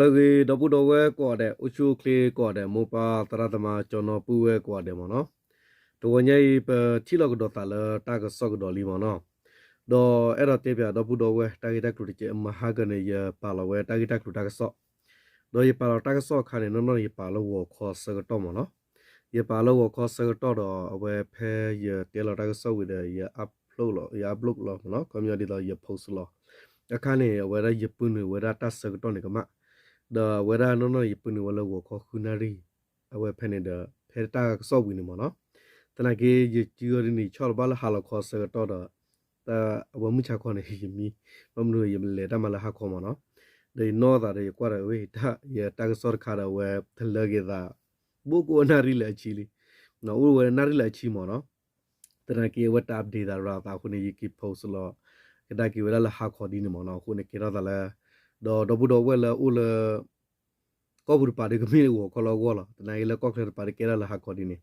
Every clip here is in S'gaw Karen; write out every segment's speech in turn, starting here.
လၢအဂ့ၤ ဒီပုၢ်ဒီဝဲၢ်ကိးဂၤဒဲး, အိၣ်ဆူၣ်အိၣ်ချ့ကိးဂၤဒဲး, မိၢ်ပၢ်သရၣ်သမါ ကၠီနီပုၢ်ဝဲၢ်ကိးဂၤဒဲးမ့ၢ်နီၤ. တဂီၤညါအံၤ ပထံၣ်လိာ်ကဒီးသးလၢတၢ်ကစီၣ်ကဒီးလံမ့ၢ်နီၤ. ဒီးအဲၣ်ဒိးတဲပၠးဒီပုၢ်ဒီဝဲၢ် တၢ်ဂ့ၢ်တၢ်ကျိၤတကဲး, မဟါကန့ၣ် ယပာ်လီၤဝဲတၢ်ဂ့ၢ်တၢ်ကျိၤတၢ်ကစီၣ်, ဒီးယပာ်လီၤတၢ်ကစီၣ်အခါန့ၣ် နီၢ်နီၢ်န့ၣ် ယပာ်လၢဂီၤခီဆၢကတီၢ်မ့ၢ်နီၤ. ယပာ်လၢဂီၤခီဆၢကတီၢ်ဒီး အဝဲဖဲယတဲလီၤတၢ်ကစီၣ်ဝံၤဒီး ယ upload လီၤ, ယ upload လီၤမ့ၢ်နီၤ, ခီပညီဒ်သိးယ post လီၤ. အခါန့ၣ် အဝဲဒၣ်ယပုၢ်နုာ်ဝဲဒၣ်တၢ်ဆၢကတီၢ်န့ၣ် ကမၣ်, ဒီးအဝဲဒၣ်နီၢ်နီၢ်န့ၣ် ယပုၢ်နုာ်ဝဲလၢဂီၤခီဃုနၣ်ရံၣ်, အဝဲဖဲန့ၣ်ဒီး ဖဲတၢ်ကစီၣ်ဝံၤန့ၣ်မ့ၢ်နီၤ. သနာ်က့ ယစုအီၤဒ်န့ၣ် ယဆီၣ်လီၤဘၣ်လၢဟါလီၤခီဆၢကတီၢ်ဒီး အဝဲမုၢ်ဆါခီန့ၣ် ယမံ, ဘၣ်မနုၤ ယလဲၤတၢ်မၤလၢဟါခီမ့ၢ်နီၤ. ဒီးယနီၣ်သးဒီး ယကွၢ်ဒီး ဝဲ ယတၢ်ကစီၣ်တခါဒီး အဝဲတလၢက့ၤသး ဘိၣ်ကအိၣ်နၣ်ရံၣ်လၢအဆံလံ, အိၣ်ဝဲနၣ်ရံၣ်လၢအဆံမ့ၢ်နီၤ. သနာ်က့ အဝဲတ update သးရၤသးအဃိန့ၣ် ယက့ၤ post လီၤ ကဒါက့ၤဝဲဒၣ်လၢဟါခီဒ်န့ၣ်မ့ၢ်နီၤ. အဃိန့ၣ် ကဲထီၣ်သးလၢ ဒီးဒီပုၢ်ဒီဝဲၢ်လၢအအိၣ်လၢ ကီၢ်ပူၤတပၤဒီး ကမ့ၢ်ဂီၤခီလၢအဂီၢ်လီၤ. သနာ်က့လၢကီၢ်ချၢတပၤဒီး ကဲထီၣ်လၢဟါခီဒ်န့ၣ်,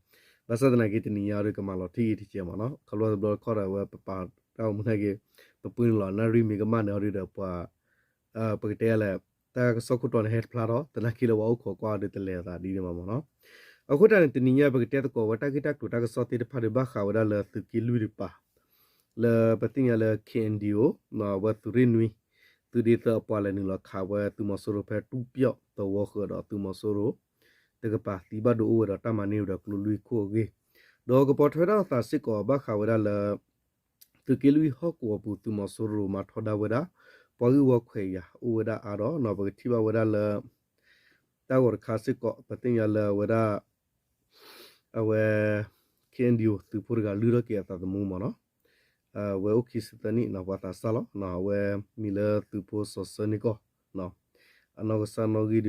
ဘၣ်ဆၣ်သနာ်က့ တနံၤညါဒီး ကမၤလီၤတံၢ်အံၤတကဲးမ့ၢ်နီၤ. ခီဖျိတဘျီတခီဒီး အဝဲပပာ်တၢ်အိၣ်မူနာ်က့ ပပုၢ်နုာ်လီၤ နၣ်ရံၣ်မ့ၢ်ကမၣ်န့ၣ်အီၤဒီး ပှၤ ပကတဲလဲၣ် တၢ်ကစီၣ်ခိၣ်တီန့ၣ် ဟဲတဖျါထီၣ်, သနာ်က့လၢပှၤအိၣ်ခိးကွၢ်အီၤဒီး တလဲၤသးဒ်န့ၣ်ဘၣ်မ့ၢ်နီၤ. အဃိတၢ်န့ၣ် တနံၤညါ ပကတဲသကိးဝဲတၢ်ဂ့ၢ်တၢ်ကျိၤတၢ်ကစီၣ်သ့ၣ်တဖၣ်ဒီး ဘၣ်ဃးဝဲဒၣ်လၢသုးက့လွံၢ်တပၤ လၢပသ့ၣ်ညါလၢ K N D O ဝဲသုးရ့ၣ်နွံ သုးဒ့သၢအပှၤလဲၤနုာ်လီၤခးဝဲ သုးမီၤစိရိၤဖဲတူၢ်ပျီၣ်သဝီဃၢၤဒီး သုးမီၤစိရိၤတကပၤသံဘၣ်ဒိအိၣ်ဝဲဒီးတၢ်မၤန့ၢ်ဝဲဒီးကျိလွံၢ်ခိၣ်အဂ့ၢ်, ဒီးကပီၤထွဲထီၣ်သးစ့ၢ်ကီးဘၣ်ဃးဝဲဒၣ်လၢ သုးက့လွံၢ်ဟီၣ်ကဝီၤပူၤ သုးမီၤစိရိၤမၤထီဒါဝဲဒၣ် ပှၤဂ့ၢ်ဝီခွဲးယာ်အိၣ်ဝဲဒၣ်အါဒီး ပကထံၣ်ဘၣ်ဝဲဒၣ်လၢ တၢ်ဂီၤတခါစ့ၢ်ကီး ပသ့ၣ်ညါလၢအဝဲဒၣ် အဝဲ K N D O သုးဖိတဂၤလုၢ်ထီၣ်က့ၤအသးသမူမ့ၢ်နီၤ, အဝဲအိၣ်ခံဆံသၢနံၣ်နီၤ ပှၤသးစၢ်လီၤ, အဝဲမံၤလၢသုးဖိစီၤစၢန့ၢ်ကီၢ်, အနီၢ်ကစၢ်နီၣ်ဂံၢ်ဒုး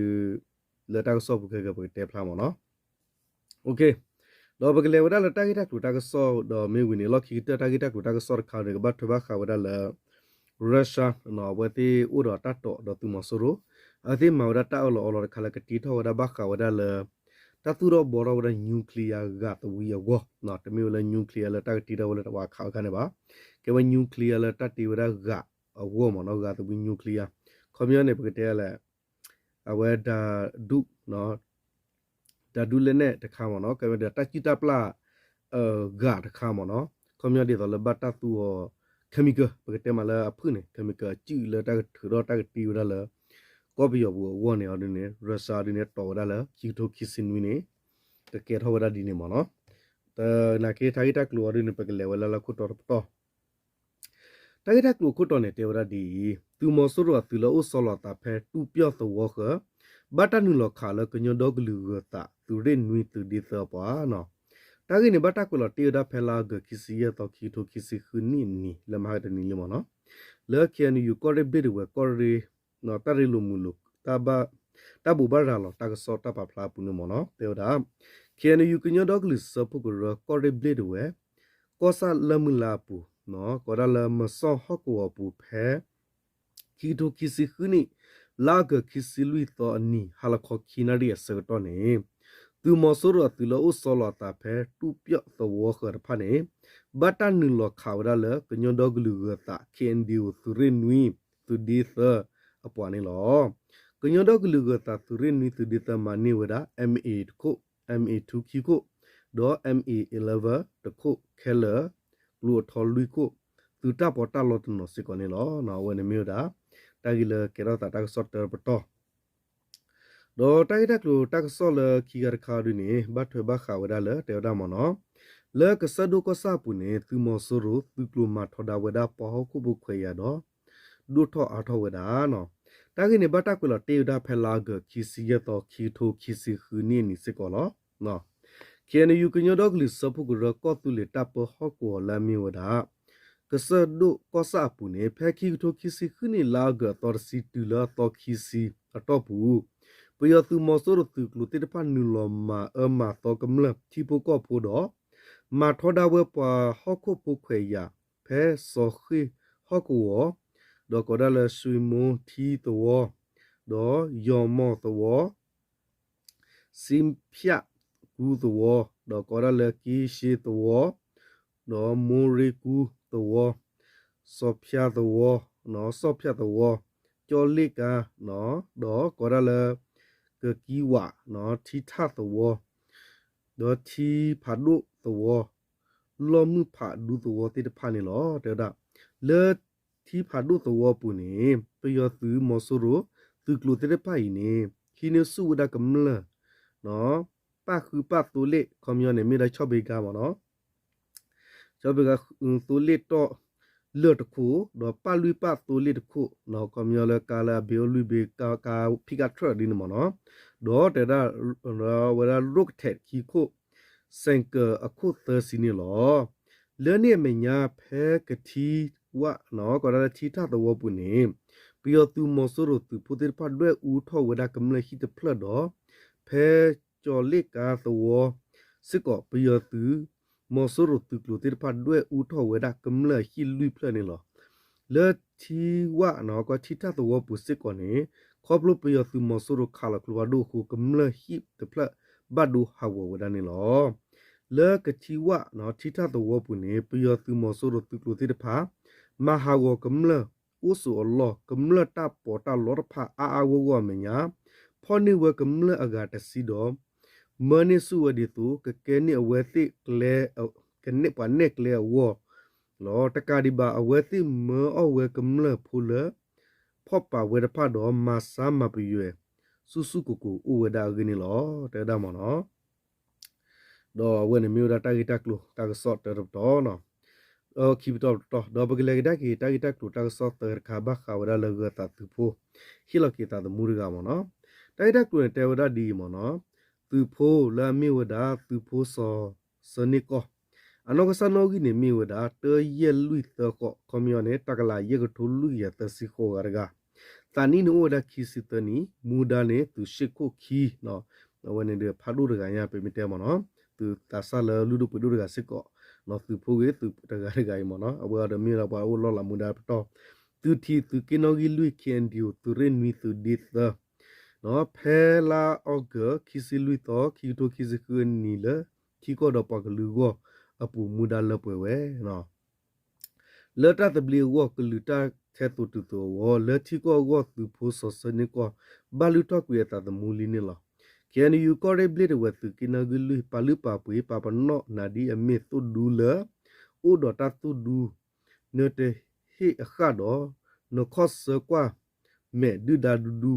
လၢတၢ်ကစီၣ်ပူၤခဲကပကတဲဖျါမ့ၢ်နီၤ. ဒီးပကလဲၤဝဲဒၣ်လၢတၢ်ဂ့ၢ်တၢ်ကျိၤတၢ်ကစီၣ်ဒီးမ့ၢ်ဝံၤန့ၣ် လီၢ်ခံကတၢၢ်တၢ်ဂ့ၢ်တၢ်ကျိၤတၢ်ကစီၣ်တခါန့ၣ် ကဘၣ်ထွဲဘၣ်ဃးဝဲဒၣ်လၢ Russia အဝဲသ့ၣ်အိၣ်ဒီးတၢ်တိာ်ဒီးသုးမီၤစိရိၤ, အဝဲသ့ၣ်မၤဝဲဒၣ်တၢ်အၢၣ်လီၤအီလီၤတခါလၢကတ့ထီၣ်ဝဲဒၣ်ဘၣ်ဃးဝဲဒၣ်လၢ တၢ်သူၣ်ထီၣ်ဘှီထီၣ်ဝဲဒၣ် nuclear ဂာ်သဝံအဂီၢ်, တမ့ၢ်ဝဲလၢ nuclear လၢတၢ်ကတ့ထီၣ်ဝဲလၢတဝးခးအခါန့ၣ်ဘၣ်, ကဲဝဲ nuclear လၢတၢ်တ့ဝဲဒၣ်ဂာ်အဂီၢ်မ့ၢ်နီၤ, ဂာ်သဝံ nuclear, ခီပညီန့ၣ် ပကတဲလဲၣ် အဝဲ ဓာတု ဓာတုလက်နက် တခါမ့ၢ်နီၤ, ကဲဝဲဒၣ်တၢ်စုၣ်တၢ်ပျၢ် ဂာ်တခါမ့ၢ်နီၤ, ခီပညီဒ်သိးလၢဘၣ်တၢ်သူအီၤ chemical ပကတဲမးလၢအဖုၣ်န့ၣ် chemical အစုၣ်လၢတၢ်ကထုးထီၣ်တၢ်ကတ့ဝဲဒၣ်လၢ ကီၢ်ပယီၤပူၤအဂီၢ်န့ၣ်အီၤဒ်န့ၣ် Russia ဒ်န့ၣ် တီၢ်ဝဲဒၣ်လၢ ခံကထိခံဆံနွံန့ၣ် ကကဲထီၣ်ဝဲဒၣ်ဒ်န့ၣ်မ့ၢ်နီၤ, သနာ်က့တၢ်ဂ့ၢ်တၢ်ကျိၤအီၤဒ်န့ၣ် ပကလဲၤဝဲလၢလၢခိၣ်တီတပတီၢ် တၢ်ဂ့ၢ်တၢ်ကျိၤခိၣ်တီန့ၣ် တဲဝဲဒၣ်ဒ်အံၤ, သုးမီၤစိရိၤအသုးလၢအိၣ်ဆီလီၤအသးဖဲ တူၢ်ပျီၣ်သဝီဃၢၤ ဘၣ်တၢ်နုာ်လီၤခးလၢကညီဒီကလုာ်ဂၢၤသး သုးရ့ၣ်နွံသုးဒ့သၢအပှၤနီၤ, တၢ်ဂ့ၢ်န့ၣ် ဘၣ်တၢ်ကွဲးလီၤတ့ၢ်ဝဲဒၣ်ဖဲလါအီကူး ခံဆံယဲၢ်သီ ခံကထိခံဆံဃုနံၣ်အနံၤ လၢမဟါတနံၤလံမ့ၢ်နီၤ, လၢ K N U ကီၢ်ရ့ၣ်ဘ့ၣ်ဒဝဲၢ် ကီၢ်ရ့ၣ် တၢ်ရ့လိာ်မုာ်လိာ် တၢ်ဘိးဘၣ်ရၤလီၤတၢ်ကစီၣ်တၢ်ပာ်ဖျါအပူၤန့ၣ်မ့ၢ်နီၤ တဲဝဲဒၣ် K N U ကညီဒီကလုာ်စၢဖှိၣ်ကရၢ ကီၢ်ရ့ၣ်ဘ့ၣ်ဒဝဲၢ် ကီၢ်ဆၣ်လၢမုၢ်လါအပူၤ, ကိးဒၣ်လၢမစီၣ်ဟီၣ်ကဝီၤအပူၤဖဲ ခံကထိခံဆံဃုနံၣ် လါအီကူး ခံဆံလွံၢ်သီအနံၤ ဟါလီၤခီခံနၣ်ရံၣ်အဆၢကတီၢ်န့ၣ် သုးမီၤစိရိၤအသုးလၢအိၣ်ဆီလီၤအသးဖဲ တူၢ်ပျီၣ်သဝီဃၢၤတဖၣ်န့ၣ် ဘၣ်တၢ်နုာ်လီၤခးဝဲဒၣ်လၢ ကညီဒီကလုာ်ဂၢၤသး K N D O သုးရ့ၣ်နွံ သုးဒ့သၢအပှၤန့ၣ်လီၤ. ကညီဒီကလုာ်ဂၢၤသးသုးရ့ၣ်နွံသုးဒ့သၢမၤန့ၢ်ဝဲဒၣ် M A တခိၣ်, M A two ခံခိၣ်, ဒီး M A eleven တခိၣ်ခဲလၢာ်, ကျိအထီလွံၢ်ခိၣ်, သုးတၢ်ပီးတၢ်လီတနီၤစ့ၢ်ကီးန့ၣ်လီၤ. အဝဲန့ၣ်မ့ၢ်ဝဲဒၣ် တၢ်ဂ့ၢ်လၢကဲထီၣ်သးတၢ်ကစီၣ်တၢတပတီၢ် ဒီးတၢ်ဂ့ၢ်တၢ်ကျိၤတၢ်ကစီၣ်လၢခံဂၤတခါဒ်န့ၣ် ဘၣ်ထွဲဘၣ်ဃးဝဲဒၣ်လၢ တဲဝဲဒၣ်မ့ၢ်နီၤ, လၢကစၢၢ်ဒိၣ်ကီၢ်ဆၣ်အပူၤန့ၣ် သုးမီၤစိရိၤသုးကျိၤမၤထီဒါဝဲဒၣ်ပှၤဟီၣ်ခိၣ်ဖိခွဲးယာ်ဒီး ဒိၣ်ထီၣ်အါထီၣ်ဝဲဒၣ်နီၤ. တၢ်ဂ့ၢ်န့ၣ် ဘၣ်တၢ်ကွဲးလီၤတ့ၢ်ဝဲဒၣ်ဖဲလါအီကူး ခံဆံယဲၢ်သီ ခံကထိခံဆံဃုနံၣ်အနံၤစ့ၢ်ကီးလီၤ. K N U ကညီဒီကလုာ်စၢဖှိၣ်ကရၢကီၢ်သူလ့ၤတၢ်ပၢဟီၣ်ကဝီၤလၢအမ့ၢ်ဝဲဒၣ် ကစၢၢ်ဒိၣ်ကီၢ်ဆၣ်အပူၤန့ၣ် ဖဲခံကထိခံဆံဃုနံၣ် လါအီကူးအသီတဆံတုၤလၢအသီခံဆံအတီၢ်ပူၤ, ပယီၤသုးမီၤစိရိၤသုးကျိၤသ့ၣ်တဖၣ်နုာ်လီၤမၤအၢမၤသီကမျၢၢ်ထံဖိကီၢ်ဖိဒီး မၤထီဒါဝဲပှၤဟီၣ်ခိၣ်ဖိခွဲးယာ် ဖဲစီၤဃ့ၣ်ဟီၣ်ကဝီၤ, ဒီးကိးဒၣ်လၢ ရွှေမုံထီးသဝီ, ဒီးယီၤမီၢ်သဝီ စံဖၠၣ်ကူသဝီ, ဒီးကိးဒၣ်လၢကံၡ့သဝီ, ဒီးမိရ့ကူသဝီ, စီၤဖၠၣ်သဝီ, စီၤဖၠၣ်သဝီ, ကၠီလ့ၣ်ကါ ဒီးကိးဒၣ်လၢ ကကံဝး ထံထၣ်သဝီ ဒီးထံဖးဒိၣ်သဝီ လီၢ်မုၢ်ဖးဒူသဝီသ့ၣ်တဖၣ်န့ၣ်လီၤ. တဲဝဲဒၣ် လၢထံဖးဒိၣ်သဝီပူၤန့ၣ် ပယီၤသုးမီၤစိရိၤ သုးကျိၤသ့ၣ်တဖၣ်အံၤန့ၣ် ဟံးန့ၢ်ဆူၣ်ဝဲဒၣ်ကမျၢၢ် ပၣ်ဃုပၣ်သိလ့ၣ် ခီပညီန့ၣ် မ့ၢ်ဒၣ်ဆီၣ်ဘ့ကါမ့ၢ်နီၤ ဆီၣ်ဘ့ကါ သိလ့ၣ်တီၢ်လၢၢ်တခိၣ် ဒီးပၣ်လွံၢ်ပၣ်သိလ့ၣ်တခိၣ် ခီပညီလၢကါလၢအဘ့ၣ်အိၣ်လွံၢ်ဘ့ၣ် ကါ ကါ pickup truck ဒ်န့ၣ်မ့ၢ်နီၤ ဒီးတဲဝဲဒၣ် ဝဲဒၣ်ရိၣ်ကထဲးခံခိၣ် စဲၣ်ကၢၤအခိၣ်သၢဆံန့ၣ်လီၤ. လၢန့ၣ်အမဲာ်ညါ ဖဲကထံဝၣ် ကိးဒၣ်လၢထံထၣ်သဝီပူၤန့ၣ် ပယီၤသုးမီၤစိရိၤသုးဖိသ့ၣ်တဖၣ်ဒွဲၣ်အူထီၣ်ဝဲဒၣ်ကမျၢၢ်ဟံၣ်တဖျၢၣ်ဒီး ဖဲကၠီၤလ့ၣ်ကါသဝီစ့ၢ်ကီး ပယီၤသုးမီၤစိရိၤသုးကျိၤသ့ၣ်တဖၣ်ဒွဲၣ်အူထီၣ်ဝဲဒၣ်ကမျၢၢ်အဟံၣ်လွံၢ်ဖျၢၣ်န့ၣ်လီၤ. လၢထံဝၣ် ကီးထံထၣ်သဝီပူၤစ့ၢ်ကီးန့ၣ် ခီဖျိပယီၤသုးမီၤစိရိၤခးလီၤကျိဖးဒိၣ်အဃိ ကမျၢၢ်ဟံၣ်တဖျၢၣ်ဘၣ်ဒိဟးဂီၤဝဲဒၣ်န့ၣ်လီၤ. လၢကထံဝၣ် ထံထၣ်သဝီပူၤန့ၣ် ပယီၤသုးမီၤစိရိၤသုးကျိၤသ့ၣ်တဖၣ် မၤဟးဂီၤကမျၢၢ်အိၣ်ဆိးအလီၢ် ကမျၢၢ်တၢ်ပီးတၢ်လီတဖၣ်အါအါဂီၢ်ဂီၢ်အမဲာ်ညါ ဖီၣ်န့ၢ်ဝဲကမျၢၢ်အဂၤတဆံဒီး မၢန့ၢ်ဆူၣ်ဝဲဒ်သိး ကကဲန့ၢ်အဝဲသ့ၣ်ကျဲ ကနဲၣ်ပှၤနဲၣ်ကျဲအဂီၢ်လီၤ. တကးဒံးဘၣ် အဝဲသ့ၣ်မၢအီၣ်ဝဲကမျၢၢ်ဖိလၢ ဖီၣ်ပာ်ဝဲတဖၣ်ဒီး မၤဆါမၤပယွဲ ဆူၣ်ဆူၣ်ကိၢ်ကိၢ်အိၣ်ဝဲဒၣ်အဂ့ၢ်န့ၣ်လီၤ. တဲဝဲဒၣ်မ့ၢ်နီၤ ဒီးအဝဲန့ၣ်မ့ၢ်ဝဲဒၣ်တၢ်ဂ့ၢ်တၢ်ကျိၤတၢ်ကစီၣ်တၢတပတီၢ်, ခံပတီၢ်တပတီၢ် ဒီးပကလဲၤကဒါက့ၤ တၢ်ဂ့ၢ်တၢ်ကျိၤတၢ်ကစီၣ်သၢတခါ ဘၣ်ဃးဝဲဒၣ်လၢဂၢၤသးသုးဖိ ဟ့ၣ်လီၤက့ၤသးသမူတဂၤမ့ၢ်နီၤ. တၢ်ဂ့ၢ်တၢ်ကျိၤန့ၣ် တဲဝဲဒၣ်ဒ်အံၤမ့ၢ်နီၤ, သုးဖိလၢအမ့ၢ်ဝဲဒၣ် သုးဖိစီၤစၢန့ၢ်ကီၢ် အနီၢ်ကစၢ်နီၣ်ဂံၢ်န့ၣ်မ့ၢ်ဝဲဒၣ် တၢယဲၢ်လွံၢ်သၢဃိး ခီပညီန့ၣ် တကလးယဲၢ်ကထိလွံၢ်ကယၤသၢဆံဃိးဂၤတဂၤ, သးနံၣ်န့ၣ်အိၣ်ဝဲဒၣ်ခံဆံသၢနံၣ်, မူဒါန့ၣ် သုးရှ့ၣ်ခိၣ်ခံ, အဝဲန့ၣ်ဒီးဖးဒိၣ်တဂၤညါ ပမ့ၢ်တဲမ့ၢ်နီၤ, သုးသးစၢ်လၢလုၢ်ဒိၣ်ပှ့ၤဒိၣ်တဂၤစ့ၢ်ကီး, သုးဖိဂ့ၤ သုးတဂၤတဂၤအံၤမ့ၢ်နီၤ, အဝဲအံၤဒီးမ့ၢ်ဝဲဒၣ်ပှၤအိၣ်လီၢ်လၤမူဒါပတီၢ်, သုးထံ သုးက့နီၣ်ဂံၢ်လွံၢ် ခ့ၣ်အဲၣ်ယူၣ် သုးရ့ၣ်နွံ သုးဒ့သၢ ဖဲလါအီကူး ခံဆံလွံၢ်သီ ခံကထိခံဆံဃုအနံၤလၢ ထံကီၢ်ဒီးပှၤကလုာ်အဂီၢ်အပူၤမူဒါလၢပှဲၤဝဲ လၢတၢ်သဘျ့အဂီၢ် ကလုာ်တၢ်ထဲသိးတုၤသိးအဂီၢ် လၢထံကီၢ်အဂီၢ်သုးဖိစီၤစၢန့ၢ်ကီၢ် ဘၣ်လုၢ်ထီၣ်ကွံာ်အသးသမူလံန့ၣ်လီၤ. ခ့ၣ်အဲၣ်ယူၣ် ကီၢ်ရ့ၣ်ဘျ့ၣ်ဒဝဲၢ်သုးက့နီၣ်ဂံၢ်လွံၢ် ပာ်လုၢ်ပာ်ပှ့ၤ ပာ်ပနီၣ်နၤဒ်အမ့ၢ်သိၣ်ဒူလၢ အိၣ်ဒီးတၢ်သိၣ်ဒူ နတဟ့ၣ်အဃၣ်ဒီး နခီၣ်ဆၢကွၢ်မဲာ်ဒုၣ်ဒါဒူဒူ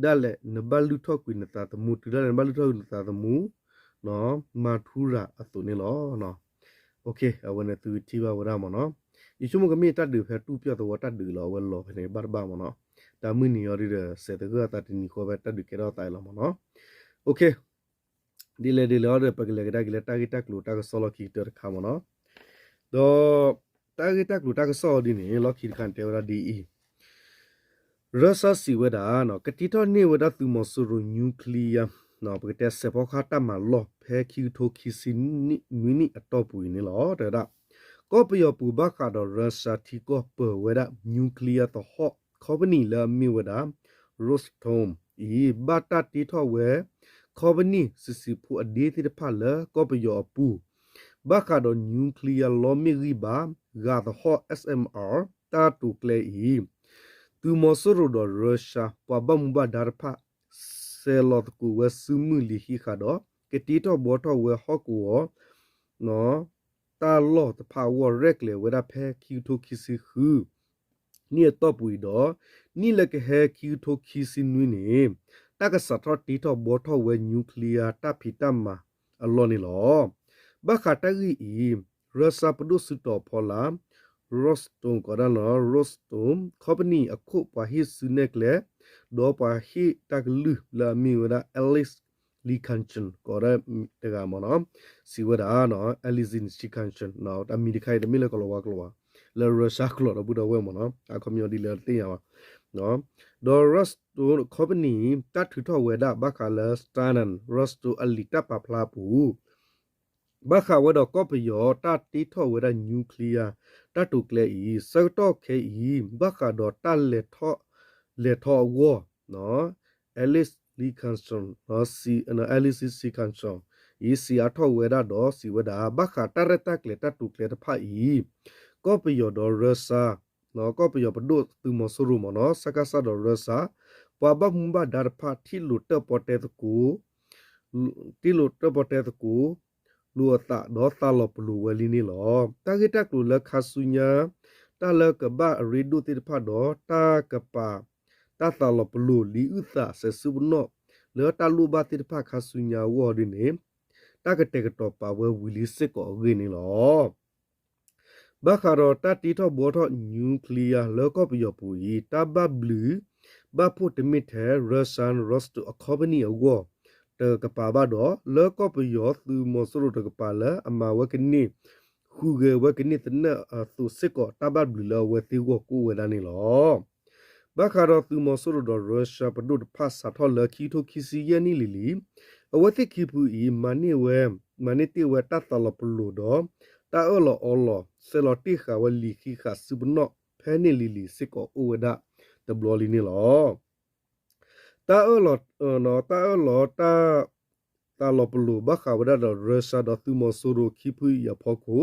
ဒၣ်လဲာ်နဘၣ်လုၢ်ထီၣ်ကွံာ်နသးသမူ တုၤဒၣ်လဲာ်နဘၣ်လုၢ်ထီၣ်ကွံာ်နသးသမူ မၤထူရၤအသိးန့ၣ်လီၤ. အဝဲန့ၣ်သုကထံၣ်ဘၣ်ဝဲဒၣ်မ့ၢ်နီၤ, ယဆိကမိၣ်ကမ့ၢ်တၢ်ဒုးဖဲတူၢ်ပျီၢ်သဝီတၢ်ဒုးလီၤ အဝဲလီၤဖဲန့ၣ်ဘၣ်တဘၣ်မ့ၢ်နီၤ, တၢ်မုၢ်နံၤအံၤဒ်ဒီး စဲးသဂၢၢ်အသးတနံၤဃီဖဲတၢ်ဒုးကဲထီၣ်သးအံၤလီၤမ့ၢ်နီၤ. ဒ်လဲၣ်ဒ်လဲၣ်အံၤဒီး ပကလဲၤကဒါက့ၤလၢတၢ်ဂ့ၢ်တၢ်ကျိၤတၢ်ကစီၣ်လီၢ်ခံကတၢၢ်တခါမ့ၢ်နီၤ, ဒီး တၢ်ဂ့ၢ်တၢ်ကျိၤတၢ်ကစီၣ်အံၤဒ်န့ၣ် လီၢ်ခံတခါန့ၣ် တဲဝဲဒၣ်ဒ်အံၤ ရၢၡါစံးဝဲဒၣ် ကတ့ထီၣ်န့ၢ်ဝဲဒၣ်သုးမီၤစိရိၤ nuclear ပကတဲစဲးဖီကဟၣ်တၢ်မၤလီၢ် ဖဲခံကထိခံဆံနွံနံၣ်အတီၢ်ပူၤအံၤန့ၣ်လီၤ. တဲဝဲဒၣ် ကီၢ်ပယီၤပူၤဘၣ်ဃးဒီးရၢၡါထံကီၢ်ပၢၤဝဲဒၣ် nuclear သဟီၣ် company လၢအမ့ၢ်ဝဲဒၣ် Rosatom အံၤ ဘၣ်တၢ်တ့ထီၣ်ဝဲ company စံးစံးဖိအဒ့သ့ၣ်တဖၣ်လၢကီၢ်ပယီၤအပူၤ ဘၣ်ဃးဒီး nuclear လီမ့ၢ်ဂံၢ်ဘါ ဂာ်သဟီၣ် SMR တၢ်တိာ်ကျဲအံၤ သုးမီၤစိရိၤဒီးရၢၡါ ပှၤဘၣ်မူဘၣ်ဒါတဖၣ် ဆဲးလီၤသကိးဝဲစုမုၢ်လံၤဟံးဃာ်ဒီး ကတ့ထီၣ်ဘှီထီၣ်ဝဲဟီၣ်ကဝီၤ တၢ်လီၢ်တဖၣ်အဂီၢ် ရဲၣ်ကျဲၤဝဲဒၣ်ဖဲခံကထိခံဆံဃု နံၣ်အတီၢ်ပူၤအံၤဒီး နံၣ်လၢကဟဲခံကထိခံဆံနွံန့ၣ် တၢ်ကစးထီၣ်တ့ထီၣ်ဘှီထီၣ်ဝဲ nuclear တၢ်ဖံးတၢ်မၤအလီၢ်န့ၣ်လီၤ. ဘၣ်ဃးတၢ်ဂ့ၢ်အံၤ ရၢၡါပဒိၣ်စုတီၤဖီလာ် Rosatom ကီးဒၣ်လီၤ Rosatom company အခိၣ်ပှၤဟ့ၣ်စုနဲၣ်ကျဲ ဒီးပှၤဟ့ၣ်တၢ်ကလုၢ်လၢအမ့ၢ်ဝဲဒၣ် Alex Lichansky ကီးဒၣ်တဂၤမ့ၢ်နီၤ စံးဝဲဒၣ် Alex Lichansky အမံၤတခါအံၤတမ့ၢ်လၢကီၤလၤဝါကျိာ်ဘၣ် လၢရၢၡါကျိာ်ဒီပုၢ်ဒီဝဲၢ်မ့ၢ်နီၤ အခီပညီဒ်လဲၣ်တသ့ၣ်ညါဘၣ် ဒီး Rosatom company တၢ်ထုးထီၣ်ဝဲဒၣ်ဘၣ်ဃးလၢ Stena Rosatom အလံာ်တၢ်ပာ်ဖျါအပူၤ ဘၣ်ဃးဝဲဒီးကီၢ်ပယီၤတၢ်တ့ထီၣ်ဝဲဒၣ် nuclear တၢ်တိာ်ကျဲအံၤ ဆၢကတီၢ်ခဲအံၤ ဘၣ်ဃးဒီးတၢ်လဲၤထီၣ် လဲၤထီၣ်အဂီၢ် Alex Lichansky, Alex Lichansky အံၤ စံးအါထီၣ်ဝဲဒၣ်ဒီးစံးဝဲဒၣ် ဘၣ်ဃးတၢ်ရဲၣ်တၢ်ကျဲၤတၢ်တိာ်ကျဲၤတဖၣ်အံၤ ကီၢ်ပယီၤဒီးရၢၡါ ကီၢ်ပယီၤပဒိၣ်သုးမီၤစိရိၤမ့ၢ်နီၤ စကစ ဒီး Russia ပှၤဘၣ်မူဘၣ်ဒါတဖၣ် ထံၣ်လိာ်တၢၣ်ပီတဲသကိး ထံၣ်လိာ်တၢၣ်ပီတဲသကိး လိာ်အသးဒီးသးလီၤပလိာ်ဝဲလံန့ၣ်လီၤ. တၢ်ဂ့ၢ်တၢ်ကျိၤလၢခါဆူညါ တၢ်လၢကဘၣ်အရ့ဒိၣ်သ့ၣ်တဖၣ်ဒီး တၢ်ကပာ် တၢ်သးလီၤပလိာ်လံာ်အုၣ်သးစဲးဆူပနီၣ် လၢတၢ်လိၣ်ဘၣ်သ့ၣ်တဖၣ်ခါဆူညါအဂီၢ်ဒ်န့ၣ် တၢ်ကတဲာ်ကတီၤပာ်ဝဲဝံၤလံစ့ၢ်ကီးအဂ့ၢ်န့ၣ်လီၤ. ဘၣ်ဃးဒီးတၢ်တ့ထီၣ်ဘှီထီၣ် nuclear လၢကီၢ်ပယီၤပူၤအံၤ တၢ်ဘၣ်ဘျုး ဘၣ်ဖှိၣ်တမ့ၢ်ထဲ Russian Rostov အ company အဂီၢ် တကပၤဘၣ်ဒီး လၢကီၢ်ပယီၤသုးမီၤစိရိၤတကပၤလၢအမၤဝဲကန့ၢ် ဃုဂဲၤဝဲကန့ၢ်သနၢၣ်အသိးစ့ၢ်ကီး တၢ်ဘၣ်ဘျုးလၢအဝဲသ့ၣ်ဂီၢ်ကအိၣ်ဝဲဒၣ်န့ၣ်လီၤ. ဘၣ်ဃးဒီးသုးမီၤစိရိၤဒီး Russia ပဒိၣ်တဖၣ်စးထီၣ်လၢခံကထိခံဆံယဲၢ်နံၣ်လံၤလံၤ အဝဲသ့ၣ်ခံဖုအံၤ မၤန့ၢ်ဝဲ မၤန့ၢ်တ့ၢ်ဝဲတၢ်သးလီၤပလိာ်ဒီး တၢ်အၢၣ်လီၤအီလီၤ စဲးလီၤတ့ၢ်ဃာ်ဝဲလံာ်ဃံးဃာ်ဆူပနီၣ် ဖဲန့ၣ်လံၤလံၤစ့ၢ်ကီးအိၣ်ဝဲဒၣ်တဘျီလံန့ၣ်လီၤ. တၢ်အၢၣ်လီၤ တၢ်အၢၣ်လီၤတၢ် သးလီၤပလိာ်ဘၣ်ဃးဝဲဒၣ်ဒီး Russia ဒီးသုးမီၤစိရိၤခံဖုအံၤအဖီ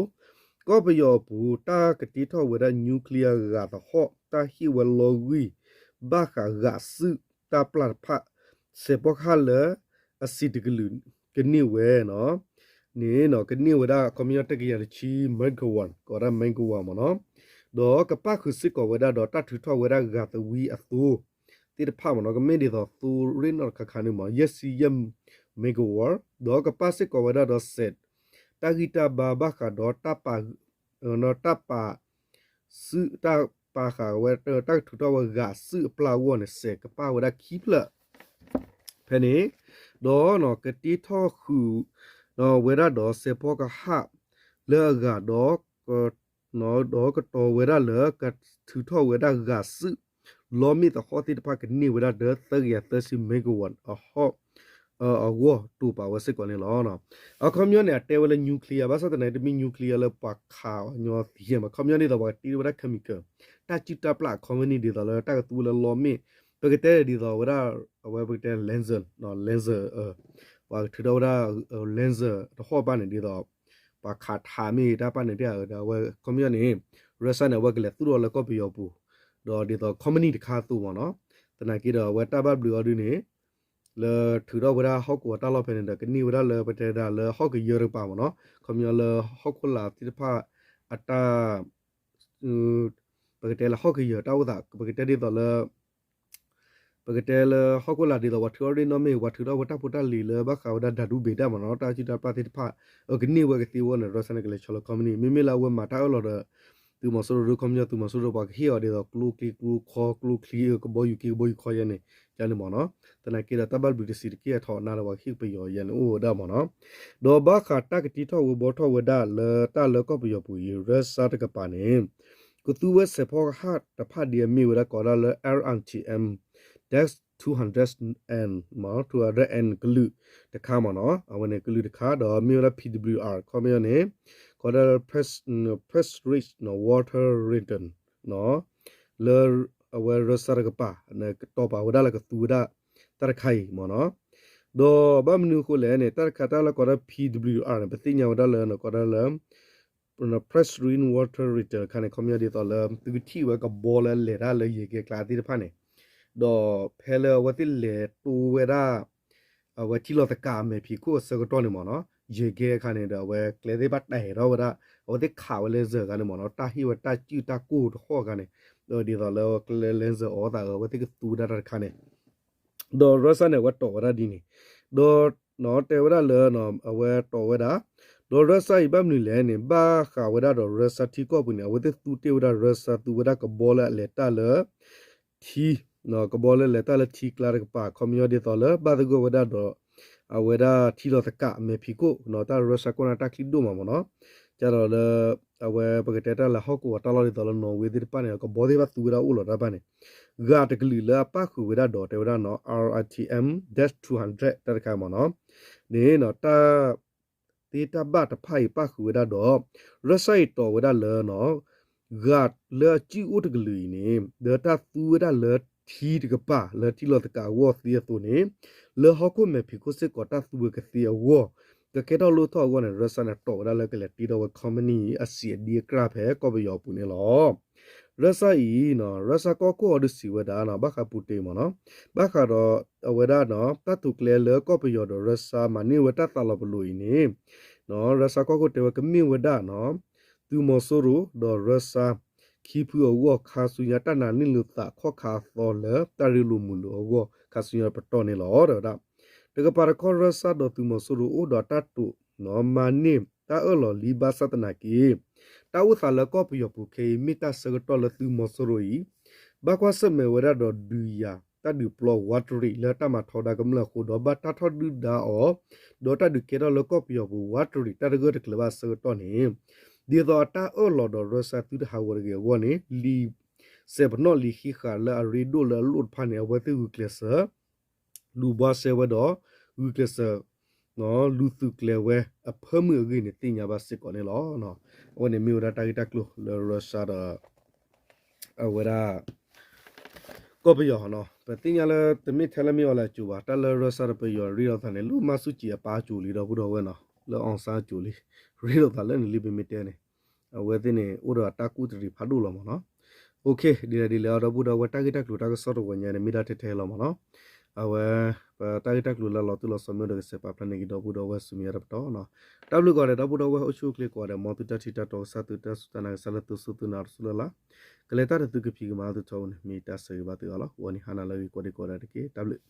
ခိၣ် ကီၢ်ပယီၤအပူၤ တၢ်ကတ့ထီၣ်ဝဲဒၣ် nuclear ဂာ်သဟီၣ် တၢ်ဟ့ၣ်ဝဲလီၤဂံၢ် ဘၣ်ဃးဂာ်စုၣ်တၢ်ပျၢ်တဖၣ် စဲးဖီကဟၣ်လၢ အစံးတကလုာ် ကန့ၢ်ဝဲ န့ၣ် ကန့ၢ်ဝဲဒၣ် ခီပညီ တကယၤတဆံ megawatt ကိးဒၣ် megawatt မ့ၢ်နီၤ, ဒီးကပၣ်ဃုာ်စ့ၢ်ကီးဝဲဒၣ်ဒီး တၢ်ထုးထီၣ်ဝဲဒၣ်ဂာ်သဝံအသိ သ့ၣ်တဖၣ်မ့ၢ်နီၤ, ကမ့ၢ်ဒ်သိးသိရ့ၣ်နီၣ်တခါခါန့ၣ်မ့ၢ် ယဲၢ်ဆံယဲၢ် megawatt ဒီးကပၣ်စ့ၢ်ကီးဝဲဒၣ်ဒီးစဲး တၢ်ဂံၢ်တၢ်ဘါဘၣ်ဃးဒီး တၢ်ပာ် တၢ်ပာ် စု တၢ်ပာ်ဃာ်ဝဲ တၢ်ကထုးထီၣ်ဝဲဂာ်စုၣ်အပျၢ်အဂီၢ်န့ၣ် စဲးကပၣ်ဝဲဒၣ်ခံဖျၢၣ် ဖဲန့ၣ်, ဒီးကတ့ထီၣ်ဃုာ် ဝဲဒၣ်ဒီးစဲးဖီကဟၣ်လၢအဂၤဒီး ဒီးကတီၤဝဲဒၣ်လၢကထုးထီၣ်ဝဲဒၣ်ဂာ်စုၣ် လီမ့ၣ်သဟီၣ်သ့ၣ်တဖၣ်ကန့ၢ်ဝဲဒၣ်ဒီး သၢကယၤသၢဆံ megawatt အဟီၣ် အဂီၢ်တိာ်ပာ်ဝဲစ့ၢ်ကီးန့ၣ်လီၤ. အခီပညီန့ၣ် အတဲဝဲလၢ nuclear ဘၣ်ဆၣ်သနာ်က့ တမ့ၢ် nuclear လၢပှၤခးအီၤညီသံမ့ၢ် အခီပညီဒ်သိးပှၤကတ့ဝဲဒၣ် chemical တၢ်စုၣ်တၢ်ပျၢ် company ဒ်သိးလၢတၢ်ကသူဝဲလၢလီမ့ၣ် ပကတဲဒ်သိးဝဲဒၣ် အဝဲပကတဲ laser laser ပှၤကထုးထီၣ်ဝဲဒၣ် laser တဟီၣ်ဘၣ်န့ၣ်ဒ်သိး ပှၤခးထးမ့ၢ်တၢ်ပၣ်န့ၣ်တ့ၢ်ဒီး အဝဲခီပညီန့ၣ် Russia န့ၣ် အဝဲကလဲၤသူၣ်ထီၣ်လၢကီၢ်ပယီၤပူၤ ဒီးဒ်သိး company တခါအသိးမ့ၢ်နီၤ, သနာ်က့ဒီးအဝဲတၢ်ဘၣ်ဘျုးအီၤဒ်န့ၣ် လၢထုးထီၣ်ဝဲဒၣ်ဟီၣ်ကဝီၤတၢ်လီၢ်ဖဲန့ၣ်ဒီး ကန့ၢ်ဝဲဒၣ်လၢပတဲဒၣ်လၢဟီၣ်ကယၢတကပၤမ့ၢ်နီၤ, ခီပညီလၢဟီၣ်ခိၣ်လာ်သ့ၣ်တဖၣ်အတၢ် ပကတဲလၢဟီၣ်ကယၢၤတၢ်အိၣ်သး ပကတဲဒ်သိးလၢ ပကတဲလၢဟီၣ်ခိၣ်လာ်ဒ်သိး ပှၤထုးထီၣ်ရ့ၣ်နီၣ်မ့ၢ် ပှၤထုးထီၣ်ဝဲတၢ်ဖိတၢ်လံၤလၢဘၣ်ဃးဝဲဒၣ်ဓာတုဗေဒ မ့ၢ်နီၤ, တၢ်စုၣ်တၢ်ပျၢ်သ့ၣ်တဖၣ် အကန့ၢ်ဝဲကသ့အဂီၢ်န့ၣ် Russia န့ၣ် ကလဲၤဆီလီၤ company မ့မ့ၢ်လၢအဝဲမၤတၢ်အၢၣ်လီၤဒီး သုးမီၤစိရိၤဒု ခီပညီ သုးမီၤစိရိၤ ပှၤကဟ့ၣ်အီၤဒ်သိး ကျိချံကျိခီ ကျိချံ ကဘီယူၤက့ ကဘီယူၤခီယဲန့ၣ် ကန့ၣ်မ့ၢ်နီၤ, သနာ်က့ဒီးတၢ်ဘၣ်ဘျုးတဆံးတက့ၢ်အထီးအနါဒီး ပှၤကဟ့ၣ်ပယီၤယဲန့ၣ်အိၣ်ဝဲဒၣ်မ့ၢ်နီၤ, ဒီးဘၣ်ဃးတၢ်ကတ့ထီၣ်ဝဲဘှီထီၣ်ဝဲဒၣ်လၢတၢ်လၢကီၢ်ပယီၤပူၤအံၤ Russia တကပၤန့ၣ် ကသူဝဲစဲးဖီကဟၣ်တဖၣ်ဒ်အမ့ၢ်ဝဲဒၣ်ကိးဒၣ်လၢ R I T M dash two hundred N မ့ၢ် two hundred N ကလုာ်တခါမ့ၢ်နီၤ, အဝဲန့ၣ်ကလုာ်တခါ ဒီးမ့ၢ်ဝဲဒၣ် P W R ခီပညီန့ၣ် ကိးဒၣ်လၢ pressure rich water reactor လၢအဝဲ Russia တကပၤ ကတီၤပာ်ဝဲဒၣ်လၢကသူဝဲဒၣ်တၢ်တခါအံၤမ့ၢ်နီၤ, ဒီးဘၣ်မနုၤအဃိလဲၣ်န့ၣ် တၢ်တခါတၢ်လၢကိးဒၣ် P W R န့ၣ် ပသ့ၣ်ညါဝဲဒၣ်လၢ ကိးဒၣ်လၢ pressure rich water reactor တခါန့ၣ် ခီပညီဒ်သိးလၢ သုကထံၣ်ဝဲကဘီလၢအလဲၤတၢ်လၢယဲၢ်ကဲကျါသ့ၣ်တဖၣ်န့ၣ်, ဒီးဖဲလၢအဝဲသ့ၣ်လဲၤတိဝဲဒၣ် အဝဲထံလီၤသကးအမဲာ်ဖံးခိၣ်အဆၢကတီၢ်န့ၣ်မ့ၢ်နီၤ, ယဲၢ်ကဲအခါန့ၣ်ဒီး အဝဲကျဲသ့ၣ်တဖၣ်တဲာ်ထီၣ်ဝဲဒၣ် အဝဲသ့ၣ်ခးဝဲလၢစၢၤအခါန့ၣ်မ့ၢ်နီၤ, တၢ်ဟ့ၣ်ဝဲတၢ်စုၣ်တၢ်ကိၢ်တဃီအခါန့ၣ်, ဒ်သိးလၢကျဲလၢစၢၤအီၤသးအဝဲသ့ၣ်ကသူဝဲဒၣ်တၢ်တခါန့ၣ် ဒီး Russia န့ၣ် အဝဲတီၢ်ဝဲဒၣ်ဒ်န့ၣ်, ဒီးတဲဝဲဒၣ်လၢ အဝဲတီၢ်ဝဲဒၣ်, ဒီး Russia အံၤဘၣ်မနုၤလဲၣ်န့ၣ် ဘၣ်ဃးဝဲဒၣ်ဒီး Russia ထံကီၢ်ပူၤန့ၣ် အဝဲသ့ၣ်သူတ့ၢ်ဝဲဒၣ် Russia သူဝဲဒၣ်ကဘီလၢအလဲၤတၢ်လၢ ထံ, ကဘီလၢလဲၤတၢ်လၢထံကျါတကပၤ ခီပညီဒ်သိးလၢ ဘၣ်သဂၢၢ်ဝဲဒၣ်ဒီး အဝဲဒၣ်ထံလီၤသကးအမဲာ်ဖံးခိၣ် တၢ် Russia ကီၢ်န့ၣ်တၢ်ချံဒိၣ်မးမ့ၢ်နီၤ, ကဒီးလၢ အဝဲပကတဲတၢ်လၢဟီၣ်ကဝီၤတၢ်လီၢ်ဒ်သိးလၢ Norway သ့ၣ်တဖၣ်န့ၣ် ကဘီသ့ၣ်တဖၣ်သူဝဲဒၣ်အိၣ်လီၤတၢ်တဖၣ်န့ၣ်, ဂာ်တကလုာ်လၢအပၣ်ဃုာ်ဝဲဒၣ်ဒီးတဲဝဲဒၣ်နီၤ R I T M dash two hundred တၢ်တခါမ့ၢ်နီၤ, န့ၣ် တၢ် သ့တၢ်ဘၣ်တဖၣ်အံၤပၣ်ဃုာ်ဝဲဒၣ်ဒီး Russia အံၤတီၢ်ဝဲဒၣ်လၢ ဂာ်လၢအစုၣ်အိၣ်တကလုာ်အံၤန့ၣ် ဒီးတၢ်သူဝဲဒၣ်လၢထံတကပၤလၢထံလီၤသကးအဂီၢ်သ့အသိးန့ၣ် လၢဟီၣ်ခိၣ်မဲာ်ဖံးခိၣ်စ့ၢ်ကီးတၢ်သူဝဲကသ့အဂီၢ် ကကဲထီၣ်လိၣ်ထီၣ်အဂီၢ်န့ၣ် Russia န့ၣ် တီၢ်ဝဲဒၣ်လၢကလဲၤတ့ထီၣ်ဝဲ company အစံးအဒံအကြၢးဖဲကီၢ်ပယီၤအပူၤန့ၣ်လီၤ. ရၢစၢ်အံၤ ရၢစၢ်ကီၢ်ခိၣ်အီၤဒုးစံးဝဲဒၣ် ဘၣ်ဃးပူၤတ့ၢ်မ့ၢ်နီၤ, ဘၣ်ဃးဒီးအဝဲဒၣ် တၢ်တိာ်ကျဲၤလၢကီၢ်ပယီၤဒီးရၢစၢ်မၤန့ၢ်ဝဲတၢ်သးလီၤပလိာ်အံၤန့ၣ် ရၢစၢ်ကီၢ်ခိၣ်တဲဝဲကမ့ၢ်ဝဲဒၣ် သုးမီၤစိရိၤဒီးရၢစၢ် ခံဖုအဂီၢ် ခါဆူညါတၢ်နာ်န့ၢ်လိာ်သးခီၣ်ခါအသီလၢတၢ်ရ့လိာ်မုာ်လိာ်အဂီၢ် ခါဆူညါပတီၢ်န့ၣ်လီၤ တဲဝဲဒၣ်. တကပၤတခီ ရၢစၢ်ဒီးသုးမီၤစိရိၤအိၣ်ဒီးတၢ်တိာ် မၤန့ၢ်တၢ်အၢၣ်လီၤလံ ဘၣ်ဆၣ်သနာ်က့ တၢ်အိၣ်သးလၢကီၢ်ပယီၤပူၤခဲအံၤ မ့ၢ်တၢ်ဆၢကတီၢ်လၢသုးမီၤစိရိၤအံၤ ဘၣ်ကွၢ်ဆၢၣ်မဲာ်ဝဲဒၣ်ဒီးဒုးယၤတၢ်ဒုးပျီဝးတရံးလၢတၢ်မၤထီဒါကမျၢၢ်အဃိ ဒီးဘၣ်တၢ်ထီၣ်ဒုၣ်ဒါအီၤ ဒီးတၢ်ဒုးကဲထီၣ်လၢကီၢ်ပယီၤပူၤဝးတရံးတၢ်တဂၢၢ်တကျၢၤဘၣ်အဆၢကတီၢ်န့ၣ် ဒ်သိးအတၢ်အၢၣ်လီၤဒီးရၢစၢ်သုတဟးဂီၤတဂ့ၤအဂီၢ်န့ၣ် လံာ်စဲးပနီၣ်လံာ်ဟံးဃာ်လၢအရ့ဒိၣ်လၢအလိၣ်တဖၣ်န့ၣ် အဝဲသ့ၣ်ဂုာ်ကျဲးစၢး လူၤဘှါစဲဝဲဒီး ဂုာ်ကျဲးစၢး လူၤသုးကျဲၤဝဲအဖၢမုၢ်အဂ့ၢ်န့ၣ် သ့ၣ်ညါဘၣ်စ့ၢ်ကီးန့ၣ်လီၤ. အဝဲန့ၣ်မ့ၢ်ဝဲဒၣ်တၢ်ဂ့ၢ်တၢ်ကျိၤလၢရၢစၢ်ဒီး အဝဲဒၣ် ကီၢ်ပယီၤနီၤ, ပသ့ၣ်ညါလၢတမ့ၢ်ထဲလၢမ့ၢ်အီၤလၢအစိၤဘၣ်, တၢ်လၢရၢစၢ်ဒီးပယီၤရ့လိာ်သးန့ၣ် လၢမါဆူၣ်ကၠံအပၢ်အစိၤလံ ဒီပုၢ်ဒီဝဲၢ်နီၤ, လၢအီၣ်စၣ်အစိၤလံ, ရ့လိာ်သးလၢန့ၣ်လံ ပမ့ၢ်တဲန့ၣ်, အဝဲသ့ၣ်န့ၣ် အိၣ်ဒီးတၢ်ကူၣ်တရံးဖးဒိၣ်လီၤမ့ၢ်နီၤ. အိၣ်ခ့ ဒ်လဲၣ်ဒ်လဲၣ်အီၤ ဒီပုၢ်ဒီဝဲၢ် တၢ်ဂ့ၢ်တၢ်ကျိၤတၢ်ကစီၣ်တဝဲညါန့ၣ် မ့ၢ်ဒၣ်ထဲထဲလီၤမ့ၢ်နီၤ. အဝဲ ပတၢ်ဂ့ၢ်တၢ်ကျိၤလၢလီၤတံၢ်လီၤဆဲးမ့ၢ်အိၣ်ဒီးကစဲးပာ်ဖျါန့ၢ်က့ၤဒီပုၢ်ဒီဝဲၢ်ဆူမဲာ်ညါတပတီၢ်နီၤ. တၢ်ဘျုးကိးဂၤဒဲး ဒီပုၢ်ဒီဝဲၢ်အိၣ်ဆူၣ်အိၣ်ချ့ကိးဂၤဒဲး မ်သုတၢ်ထံၣ်တၢ်တီကစၢ် သုတၢ်စူၢ်တၢ်နာ်ကစၢ်လၢသုစူၢ်သုနာ်တစူၢ်လၢ်လၢ်, ကလဲၤတၢ်ဒီးသုကဖံးကမၤသုထီဘိန့ၣ် မ့ၢ်တၢ်ဆၢဂ့ၤဘၣ်သုအီၤလီၤ. ဂီၤနံၤဟါနၤလၢအဂ့ၤ ကိးဒံကိးဒဲးတက့ၢ်. တၢ်ဘျုး